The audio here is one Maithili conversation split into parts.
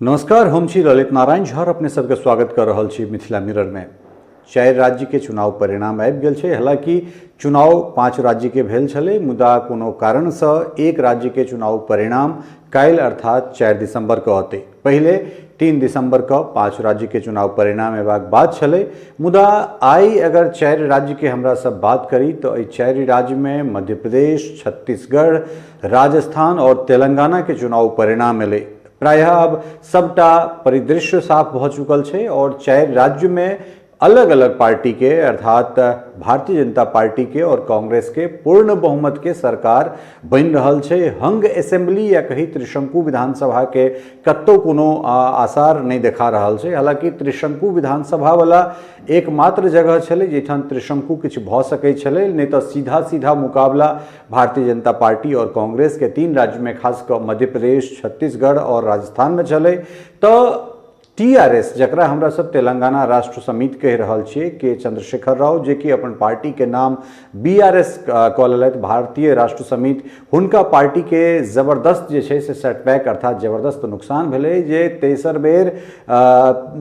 नमस्कार, हम छी ललित नारायण झा, अपने सबके स्वागत कर रहल छी मिथिला मिरर में। 4 राज्य के चुनाव परिणाम आबि गेल छै। हालांकि चुनाव 5 राज्य के भेल छलै, मुदा कोनो कारण से एक राज्य के चुनाव परिणाम काल्हि अर्थात 4 दिसंबर के औतै। पहिले 3 दिसंबर के 5 राज्य के चुनाव परिणाम अयबाक बात छलै, मुदा आइ अगर 4 राज्य के हमरा सब बात करी तो एहि 4 राज्य में मध्य प्रदेश, छत्तीसगढ़, राजस्थान और तेलंगाना के चुनाव परिणाम एलै। प्रायः अब सबटा परिदृश्य साफ भऽ चुकल छै और 4 राज्य में अलग अलग पार्टी के अर्थात भारतीय जनता पार्टी के और कांग्रेस के पूर्ण बहुमत के सरकार बनि रहल छै। हंग असेंबली या कही त्रिशंकु विधानसभा के कतौ कोनो आसार नहि देखा रहल छै। हालांकि त्रिशंकु विधानसभा वाला एकमात्र जगह छलै जाहिठाम त्रिशंकु किछु भऽ सकै छलै, नहि तऽ सीधा सीधा मुकाबला भारतीय जनता पार्टी और कांग्रेस के 3 राज्य में खास कऽ मध्य प्रदेश, छत्तीसगढ़ और राजस्थान में छलै। तऽ टीआरएस, जकरा हमरा सब तेलंगाना राष्ट्र समिति कहि रहल छियै, के चंद्रशेखर राव, जे कि अपन पार्टी के नाम बीआरएस कऽ लेलथि, भारतीय राष्ट्र समिति, हुनका पार्टी के जबरदस्त जे छै से सेटबैक अर्थात जबरदस्त नुकसान भेलै जे तेसर बेर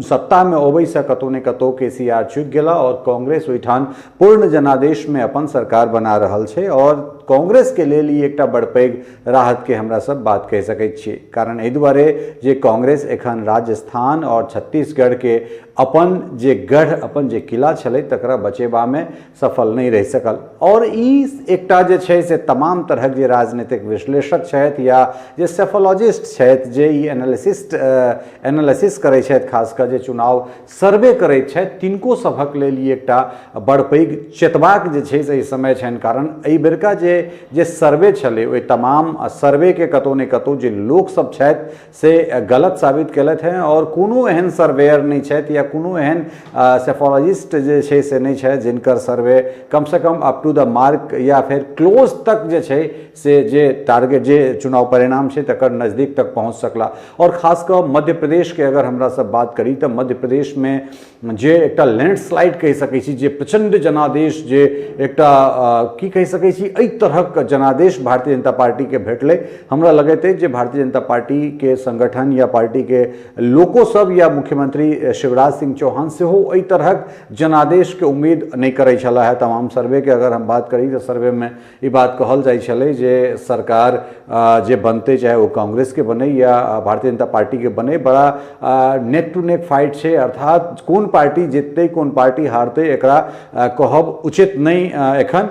सत्ता में अबैसँ कतौ ने कतौ केसीआर चुकि गेला और कांग्रेस ओहिठाम पूर्ण जनादेश में अपन सरकार बना रहल छै। और कांग्रेस के लेल ई एकटा बड़ पैघ राहत के हमरा सब बात कहि सकै छियै, कारण एहि दुआरे जे कांग्रेस एखन राजस्थान और छत्तीसगढ़ के अपन जे गढ़, अपन जे किला छलै तकरा बचेबामे सफल नहि रहि सकल। और ई एकटा जे छै से तमाम तरहक जे राजनीतिक विश्लेषक छथि या जे सेफोलॉजिस्ट छथि, जे ई एनालिसिस करै छथि, खास कऽ जे चुनाव सर्वे करैत छथि, तिनको सभक लेल ई एकटा बड़ पैघ चेतबाक जे छै से ई समय छनि। कारण एहि बेरका जे जे सर्वे छलै ओहि तमाम सर्वेके कतहु ने कतहु जे लोकसभ छथि से गलत साबित केलथि हेँ और कोनो एहन सर्वेयर नहि छथि या कोनो एहन सेफोलॉजिस्ट जे छै से नहि छथि जिनकर सर्वे कमसँ कम अप टू the mark या फेर क्लोज तक जे छै से जे टारगेट जे चुनाव परिणाम छै तकर नजदीक तक पहुँच सकला। और खास कऽ मध्य प्रदेश के अगर हमरा सब बात करी तऽ मध्य प्रदेश में जे एकटा लैंडस्लाइड कहि सकै छी, जे प्रचंड जनादेश, जे एकटा की कहि सकै छी, एहि तरहक जनादेश भारतीय जनता पार्टी के भेटलै। हमरा लगैत अछि जे भारतीय जनता पार्टी के संगठन या पार्टी के लोको सब या मुख्यमंत्री शिवराज सिंह चौहान सेहो एहि तरहक जनादेश के उम्मीद नहि करै छलाह। तमाम सर्वे के अगर हम बात करी तऽ सर्वे में ई बात कहल जाइ छलै जे सरकार जे बनतै, चाहे ओ कांग्रेस के बनै या भारतीय जनता पार्टी के बनै, बड़ा नेक टू नेक फाइट छै, अर्थात कोन पार्टी जीततै कोन पार्टी हारतै एकरा कहब उचित नहि एखन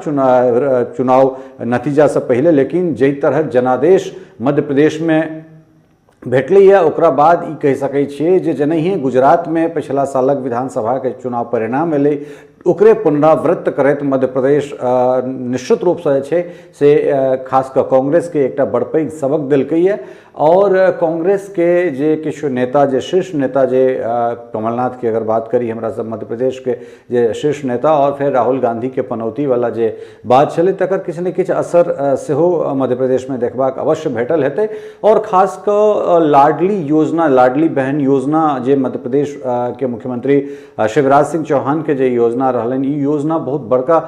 चुनाव नतीजासँ पहिले। लेकिन जाहि तरहक जनादेश मध्य प्रदेशमे भेटलैए ओकरा बाद ई कहि सकै छियै जे जेनाहिए गुजरातमे पछिला सालक विधानसभाके चुनाव परिणाम एलै ओकरे पुनरावृत्त करैत मध्य प्रदेश निश्चित रूपसँ जे छै से खास कऽ कांग्रेसके एकटा बड़ पैघ सबक देलकैए। और कांग्रेसके जे किछु नेता, जे शीर्ष नेता, जे कमलनाथके अगर बात करी हमरा सब मध्य प्रदेशके जे शीर्ष नेता और फेर राहुल गांधीके पनौतीवला जे बात छलै तकर किछु ने किछु असर सेहो मध्य प्रदेशमे देखबाक अवश्य भेटल हेतै। और खास कऽ लाडली योजना, लाडली बहन योजना जे मध्य प्रदेश के मुख्यमंत्री शिवराज सिंह चौहान के जे योजना रहलनि, ई योजना बहुत बड़का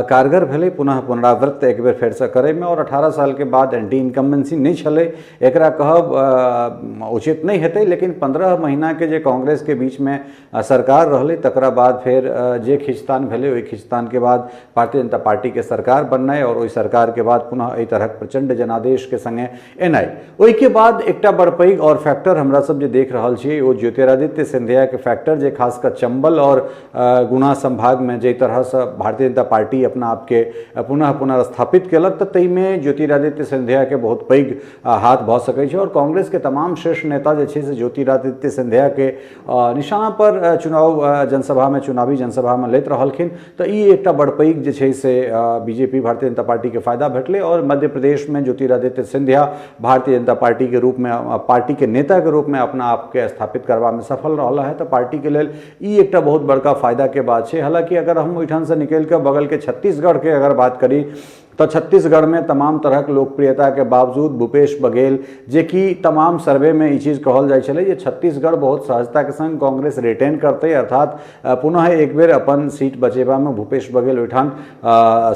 कारगर भेलै पुनः पुनरावृत्त एक बेर फेरसँ करैमे। और 18 सालके बाद एंटी इनकम्बेंसी नहि छलै एकरा कहब उचित नहि हेतै, लेकिन 15 महीनाके जे कांग्रेसके बीचमे सरकार रहलै तकरा बाद फेर जे खिंचतान भेलै ओहि खिंचतानके बाद भारतीय जनता पार्टीके सरकार बननाइ और ओहि सरकारके बाद पुनः एहि तरहक प्रचंड जनादेशके संगे एनाइ। ओहिके बाद एकटा बड़ पैघ और फैक्टर हमरा सब जे देख रहल छियै ओ ज्योतिरादित्य सिंधियाके फैक्टर, जे खास कऽ चंबल और गुना संभागमे जाहि तरहसँ भारतीय जनता पार्टी अपना आपके पुनः पुनर्स्थापित केलक तऽ ताहिमे ज्योतिरादित्य सिंधियाके बहुत पैघ हाथ भऽ सकै छै। और कांग्रेसके तमाम शीर्ष नेता जे छै से ज्योतिरादित्य सिंधियाके निशाना पर चुनाव जनसभामे, चुनावी जनसभामे लैत रहलखिन, तऽ ई एकटा बड़ पैघ जे छै से बीजेपी भारतीय जनता पार्टीके फायदा भेटलै। और मध्य प्रदेशमे ज्योतिरादित्य सिंधिया भारतीय जनता पार्टीके रूपमे, पार्टीके नेताके रूपमे अपना आपके स्थापित करबामे सफल रहला है, तऽ पार्टीके लेल ई एकटा बहुत बड़का फायदाके बात छै। हालाँकि अगर हम ओहिठामसँ निकलि कऽ बगलके छत्तीसगढ़के अगर बात करी तऽ छत्तीसगढ़मे तमाम तरहक लोकप्रियताके बावजूद भूपेश बघेल, जेकि तमाम सर्वेमे ई चीज कहल जाइ छलै जे छत्तीसगढ़ बहुत सहजताके संग कांग्रेस रिटेन करतै, अर्थात पुनः एक बेर अपन सीट बचेबामे भूपेश बघेल ओहिठाम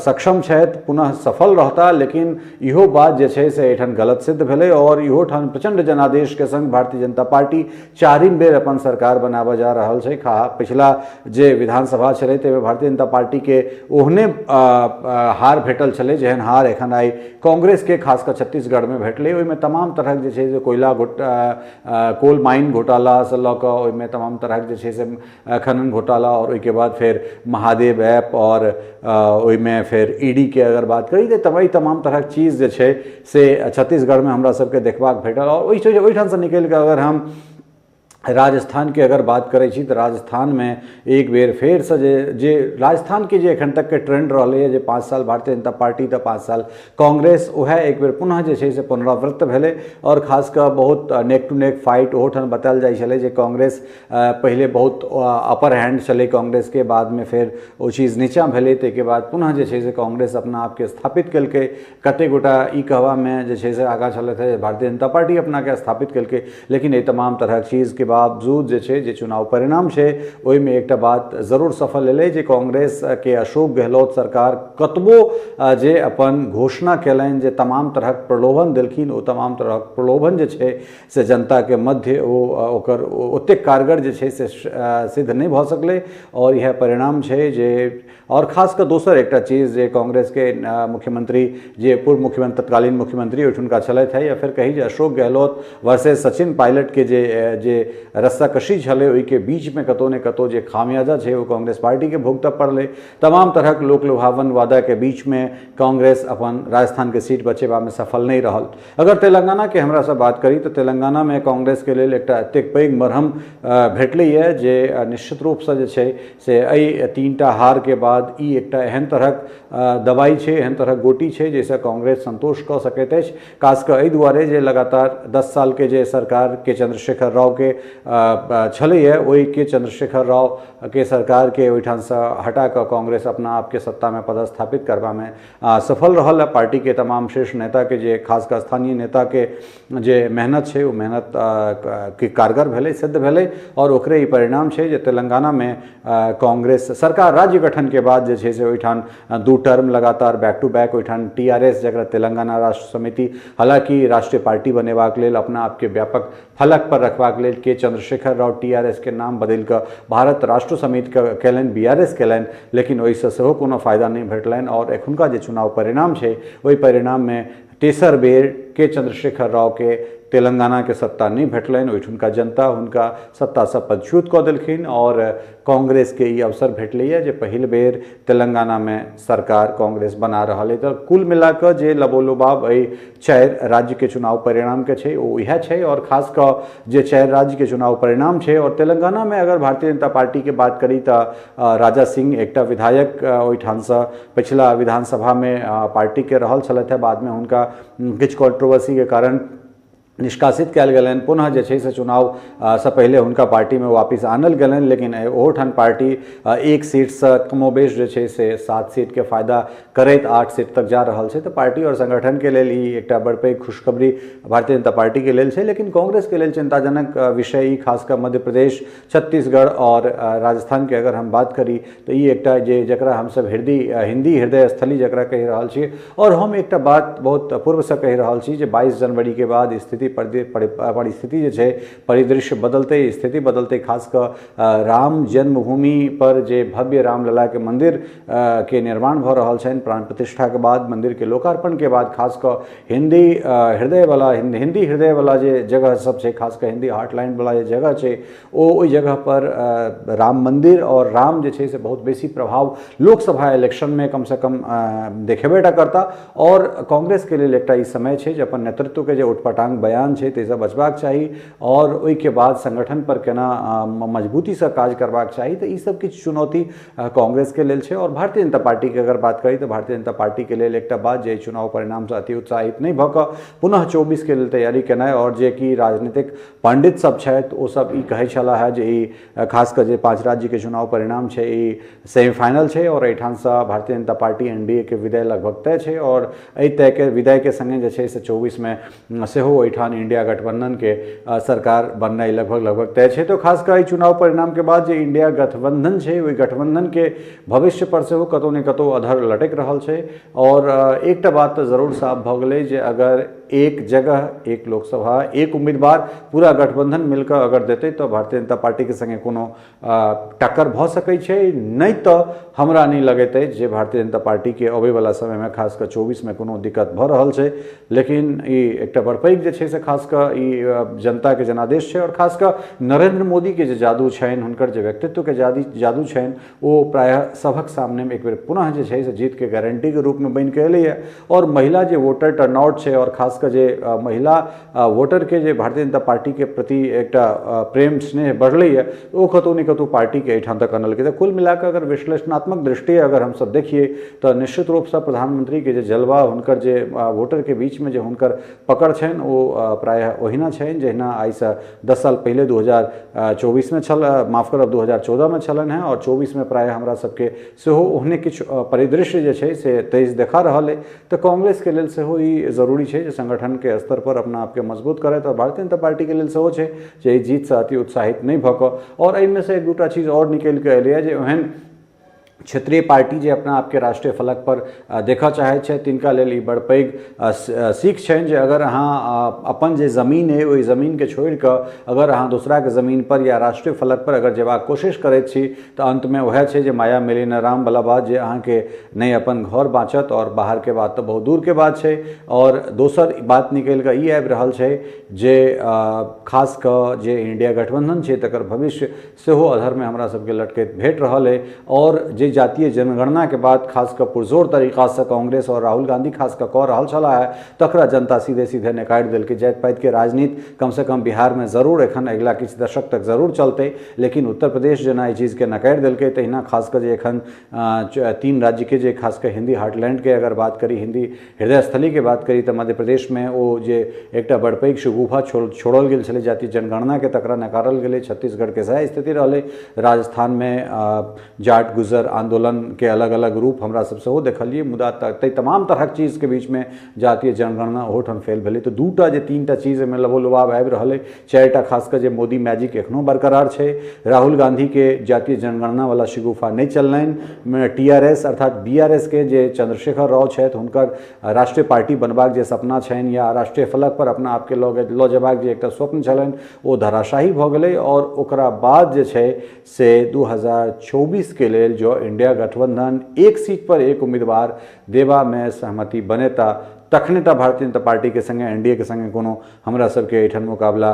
सक्षम छथि, पुनः सफल रहता। लेकिन इहो बात जे छै से एहिठाम गलत सिद्ध भेलै आओर इहो ठाम प्रचंड जनादेशके संग भारतीय जनता पार्टी चारिम बेर अपन सरकार बनाबऽ जा रहल छै। पिछला जे विधानसभा छलै ताहिमे भारतीय जनता पार्टीके ओहने हार भेटल छलै जेहन हार एखन आइ कांग्रेसके खास कऽ छत्तीसगढ़मे भेटलै। ओहिमे तमाम तरहक जे छै से कोयला कोल माइन घोटालासँ लऽ कऽ ओहिमे तमाम तरहक जे छै से खनन घोटाला आओर ओहिके बाद फेर महादेव ऐप आओर ओहिमे फेर ईडीके अगर बात करी तऽ एहि तमाम तरहक चीज जे छै से छत्तीसगढ़मे हमरा सबके देखबाक भेटल। आओर ओहिठामसँ निकलि कऽ अगर हम राजस्थानके अगर बात करै छी तऽ राजस्थानमे एक बेर फेरसँ जे जे राजस्थानके जे एखन तकके ट्रेंड रहलैए जे 5 साल भारतीय जनता पार्टी तऽ 5 साल कांग्रेस, उएह एक बेर पुनः जे छै से पुनरावृत्त भेलै। आओर खास कऽ बहुत नेक टू नेक फाइट ओहोठाम बतायल जाइ छलै जे कांग्रेस पहिले बहुत अपर हैंड छलै कांग्रेसके, बादमे फेर ओ चीज नीचाँ भेलै, ताहिके बाद पुनः जे छै से कांग्रेस अपना आपके स्थापित केलकै। कतेक गोटा ई कहबामे जे छै से आगाँ छलथि हे भारतीय जनता पार्टी अपनाके स्थापित केलकै, लेकिन एहि तमाम तरहक चीजके बावजूद जे छै जे चुनाव परिणाम छै ओहिमे एकटा बात जरूर सफल एलै जे कांग्रेसके अशोक गहलोत सरकार कतबो जे अपन घोषणा केलनि, जे तमाम तरहक प्रलोभन देलखिन, ओ तमाम तरहक प्रलोभन जे छै से जनताके मध्य ओ ओकर ओतेक कारगर जे छै से सिद्ध नहि भऽ सकलै। आओर इएह परिणाम छै जे आओर खास कऽ दोसर एकटा चीज जे कांग्रेसके मुख्यमंत्री जे पूर्व मुख्यमंत्री तत्कालीन मुख्यमंत्री ओहिठुनका छलथि हे, या फेर कही जे अशोक गहलोत वर्सेस सचिन पायलटके जे जे रस्साकशी छलै ओहिके बीचमे कतहु ने कतहु जे खामियाजा छै ओ कांग्रेस पार्टीके भुगतऽ पड़लै। तमाम तरहक लोक लुभावन वादाके बीचमे कांग्रेस अपन राजस्थानके सीट बचेबामे सफल नहि रहल। अगर तेलंगानाके हमरासँ बात करी तऽ तेलंगानामे कांग्रेसके लेल एकटा एतेक पैघ मरहम भेटलैए जे निश्चित रूपसँ जे छै से एहि 3टा हारके बाद ई एकटा एहन तरहक दवाइ छै, एहन तरहक गोटी छै जाहिसँ कांग्रेस संतोष कऽ सकैत अछि। खास कऽ एहि दुआरे जे लगातार 10 सालके जे सरकार के चंद्रशेखर रावके छलैए ओहिके चंद्रशेखर रावके सरकारके ओहिठामसँ हटा कऽ कांग्रेस अपना आपके सत्तामे पदस्थापित करबामे सफल रहल है। पार्टीके तमाम शीर्ष नेताके जे खास कऽ स्थानीय नेताके जे मेहनत छै ओ मेहनत के कारगर भेलै, सिद्ध भेलै आओर ओकरे ई परिणाम छै जे तेलंगानामे कांग्रेस सरकार राज्य गठनके बाद जे छै से ओहिठाम 2 टर्म लगातार बैक टू बैक ओहिठाम टीआरएस जकरा तेलंगाना राष्ट्र समिति, हालाँकि राष्ट्रीय पार्टी बनेबाक लेल अपना आपके व्यापक फलक पर रखबाक लेल के चंद्रशेखर राव टीआरएस के नाम बदलि कऽ भारत राष्ट्र समिति केलनि, बीआरएस केलनि, लेकिन ओहिसँ सेहो कोनो फायदा नहि भेटलनि। आओर एखुनका जे चुनाव परिणाम छै ओहि परिणाममे तेसर बेर के चंद्रशेखर राव के तेलंगानाके सत्ता नहि भेटलनि। ओहिठुनका जनता हुनका सत्तासँ पदच्युत कऽ देलखिन आओर कांग्रेसके ई अवसर भेटलैए जे पहिल बेर तेलंगानामे सरकार कांग्रेस बना रहल अइ। तऽ कुल मिला कऽ जे लबोलुबाब एहि 4 राज्यके चुनाव परिणामके छै ओ इएह छै। आओर खास कऽ जे 4 राज्यके चुनाव परिणाम छै आओर तेलंगानामे अगर भारतीय जनता पार्टीके बात करी तऽ राजा सिंह एकटा विधायक ओहिठामसँ पछिला विधानसभामे पार्टीके रहल छलथि हेँ, बादमे हुनका किछु कॉन्ट्रोवर्सीके कारण निष्कासित कयल गेलनि। पुनः जे छै से चुनावसँ पहिले हुनका पार्टीमे वापिस आनल गेलनि, लेकिन ओहोठाम पार्टी 1 सीटसँ कमोबेश जे छै से 7 सीटके फायदा करैत 8 सीट तक जा रहल छै। तऽ पार्टी आओर संगठनके लेल ई एकटा बड़ पैघ खुशखबरी भारतीय जनता पार्टीके लेल छै, लेकिन कांग्रेसके लेल चिंताजनक विषय ई खास कऽ मध्य प्रदेश, छत्तीसगढ़ आओर राजस्थानके अगर हम बात करी तऽ ई एकटा जे जकरा हमसब हिंदी हृदय स्थली जकरा कहि रहल छी। आओर हम एकटा बात बहुत पूर्वसँ कहि रहल छी जे 22 जनवरीके बाद स्थिति परिस्थिति जे छै परिदृश्य बदलतै, स्थिति बदलतै। खास कऽ राम जन्मभूमि पर जे भव्य रामललाके मन्दिर के निर्माण भऽ रहल छनि, प्राण प्रतिष्ठाके बाद मन्दिरके लोकार्पणके बाद खास कऽ हिंदी हृदयवला हिंदी हृदयवला जे जगह सब छै, खास कऽ हिंदी हार्टलैंडवला जे जगह छै ओ ओहि जगह पर राम मन्दिर आओर राम जे छै से बहुत बेसी प्रभाव लोकसभा इलेक्शनमे कमसँ कम देखेबे टा करता। आओर कांग्रेसके लेल एकटा ई समय छै जे अपन नेतृत्वके जे उटपटांग बयान बयान छै ताहिसँ बचबाक चाही आओर ओहिके बाद संगठन पर केना मजबूतीसँ काज करबाक चाही। तऽ ई सब किछु चुनौती कांग्रेसके लेल छै। आओर भारतीय जनता पार्टीके अगर बात करी तऽ भारतीय जनता पार्टीके लेल एकटा बात जे चुनाव परिणामसँ अति उत्साहित नहि भऽ कऽ पुनः 24 के लेल तैयारी केनाइ, आओर जे कि राजनीतिक पंडित सब छथि ओ सब ई कहै छलाह जे ई खास कऽ जे 5 राज्यके चुनाव परिणाम छै ई सेमीफाइनल छै आओर एहिठामसँ भारतीय जनता पार्टी एनडीए के विदाई लगभग तय छै आओर एहि तयके विदाईके सङ्गे जे छै से 24मे सेहो एहिठाम इंडिया गठबंधनके सरकार बननाइ लगभग लगभग तय छै। तऽ खास कऽ एहि चुनाव परिणामके बाद जे इंडिया गठबंधन छै ओहि गठबंधनके भविष्य पर सेहो कतहु ने कतहु अधर लटकि रहल छै। आओर एकटा बात तऽ जरूर साफ भऽ गेलै जे अगर एक जगह एक लोकसभा एक उम्मीदवार पूरा गठबंधन मिलकऽ अगर देतै तऽ भारतीय जनता पार्टीके सङ्गे कोनो टक्कर भऽ सकै छै, नहि तऽ हमरा नहि लगैत अछि जे भारतीय जनता पार्टीके अबैवला समयमे खास कऽ 24मे कोनो दिक्कत भऽ रहल छै। लेकिन ई एकटा बड़ पैघ जे छै से खास कऽ ई जनताके जनादेश छै आओर खास कऽ नरेन्द्र मोदीके जे जादू छनि, हुनकर जे व्यक्तित्वके जादू छनि ओ प्रायः सभक सामनेमे एक बेर पुनः जे छै से जीतके गारंटीके रूपमे बनिके एलैए। आओर महिला जे वोटर टर्नआउट छै आओर खास कऽ जे महिला वोटरके जे भारतीय जनता पार्टीके प्रति एकटा प्रेम स्नेह बढ़लैए ओ कतहु ने कतहु पार्टीके एहिठाम तक अनलकै। तऽ कुल मिलाकऽ अगर विश्लेषणात्मक दृष्टिए अगर हमसब देखियै तऽ निश्चित रूपसँ प्रधानमंत्रीके जे जलवा, हुनकर जे वोटरके बीचमे जे हुनकर पकड़ छनि ओ प्रायः ओहिना छनि जहिना आइसँ 10 साल पहिले 2024 मे छल, माफ करब 2014 मे छलनि हेँ, आओर 24 मे प्रायः हमरा सबके सेहो ओहने किछु परिदृश्य जे छै से तेज देखा रहल अइ। तऽ कांग्रेसके लेल सेहो ई जरूरी छै जे संगठनके स्तर पर अपना आपके मजबूत करथि, आओर भारतीय जनता पार्टीके लेल सेहो छै जे एहि जीतसँ अति उत्साहित नहि भऽ कऽ। आओर एहिमे से एक दूटा चीज आओर निकलि कऽ एलैए जे ओहन क्षेत्रीय पार्टी जे अपना आपके राष्ट्रीय फलक पर देखऽ चाहै छथि तिनका लेल ई बड़ पैघ सीख छनि जे अगर अहाँ अपन जे जमीन अइ ओहि जमीनके छोड़िकऽ अगर अहाँ दोसराके जमीन पर या राष्ट्रीय फलक पर अगर जेबाक कोशिश करैत छी तऽ अन्तमे वएह छै जे माया मिली न रामवला बात, जे अहाँके नहि अपन घर बाँचत आओर बाहरके बात तऽ बहुत दूरके बात छै। आओर दोसर बात निकलि कऽ ई आबि रहल छै जे खास कऽ जे इंडिया गठबंधन छै तकर भविष्य सेहो अधरमे हमरा सबके लटकैत भेट रहल अइ। आओर जे जातीय जनगणनाके बाद खास कऽ पुरजोर तरीकासँ कांग्रेस आओर राहुल गांधी खास कऽ कऽ रहल छलाह है तकरा जनता सीधे सीधे नकारि देलकै। जाति पातिके राजनीति कमसँ कम बिहारमे जरूर एखन अगिला किछु दशक तक जरूर चलतै, लेकिन उत्तर प्रदेश जेना एहि चीजके नकारि देलकै तहिना खास कऽ जे एखन 3 राज्यके जे खास कऽ हिंदी हार्टलैंडके अगर बात करी, हिंदी हृदयस्थलीके बात करी तऽ मध्य प्रदेशमे ओ जे एकटा बड़ पैघ शगुफा छोड़ल गेल छलै जाति जनगणनाके तकरा नकारल गेलै। छत्तीसगढ़के सएह स्थिति रहलै। राजस्थानमे जाट गुजर आन्दोलनके अलग अलग रूप हमरा सब सेहो देखलियै, मुदा ताहि तमाम तरहक चीजके बीचमे जातीय जनगणना ओहोठाम फेल भेलै। तऽ दूटा जे तीनटा चीज एहिमे लबोलुबाब आबि रहल अइ, चारिटा खास कऽ जे मोदी मैजिक एखनो बरकरार छै, राहुल गांधीके जातीय जनगणनावला शिगुफा नहि चललनि, टीआरएस अर्थात बीआरएस के जे चंद्रशेखर राव छथि हुनकर राष्ट्रीय पार्टी बनबाक जे सपना छनि या राष्ट्रीय फलक पर अपना आपके लऽ जेबाक जे एकटा स्वप्न छलनि ओ धराशायी भऽ गेलै। आओर ओकरा बाद जे छै से 2024 के लेल जँ इंडिया गठबंधन एक सीट पर एक उम्मीदवार देबामे सहमति बनेता तखने टा भारतीय जनता पार्टीके सङ्गे एनडीए के सङ्गे कोनो हमरा सबके एहिठाम मुकाबला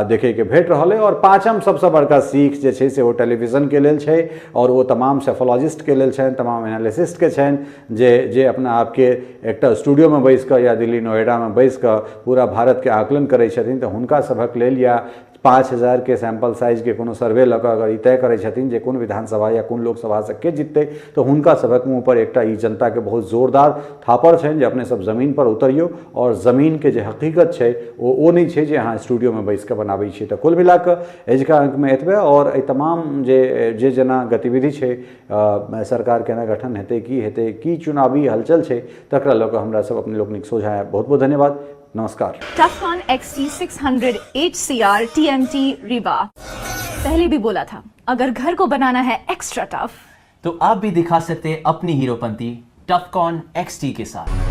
देखैके भेट रहल अइ। और पाँचम सबसँ बड़का सीख जे छै से ओ टेलीविजनके लेल छै और ओ तमाम सेफोलॉजिस्टके लेल छनि, तमाम एनालिसिस्टके छनि जे जे अपना आपके एकटा स्टूडियोमे बैस कऽ या दिल्ली नोएडामे बैस कऽ पूरा भारतके आकलन करै छथिन, तऽ हुनका सभक लेल या 5000 के सैंपल साइजके कोनो सर्वे लऽ कऽ अगर ई तय करै छथिन जे कोन विधानसभा या कोन लोकसभासँ के जिततै, तऽ हुनका सभक मुँह पर एकटा ई जनताके बहुत जोरदार थापड़ छनि जे अपने सब जमीन पर उतरियौ और जमीनके जे हकीकत छै ओ नहि छै जे अहाँ स्टूडियोमे बैस कऽ बनाबै छियै। तऽ कुल मिला कऽ अजुका अङ्कमे एतबे। और एहि तमाम जे जे जेना गतिविधि छै, सरकार केना गठन हेतै, की हेतै, की चुनावी हलचल छै, तकरा लऽ कऽ हमरा सब अपने लोकनिक सोझाँ आयब। बहुत बहुत धन्यवाद, नमस्कार। Tufcon XT600 HCR TMT Rewa। पहले भी बोला था, अगर घर को बनाना है एक्स्ट्रा टफ तो आप भी दिखा सकते हैं अपनी हीरोपंती टफकॉन XT के साथ।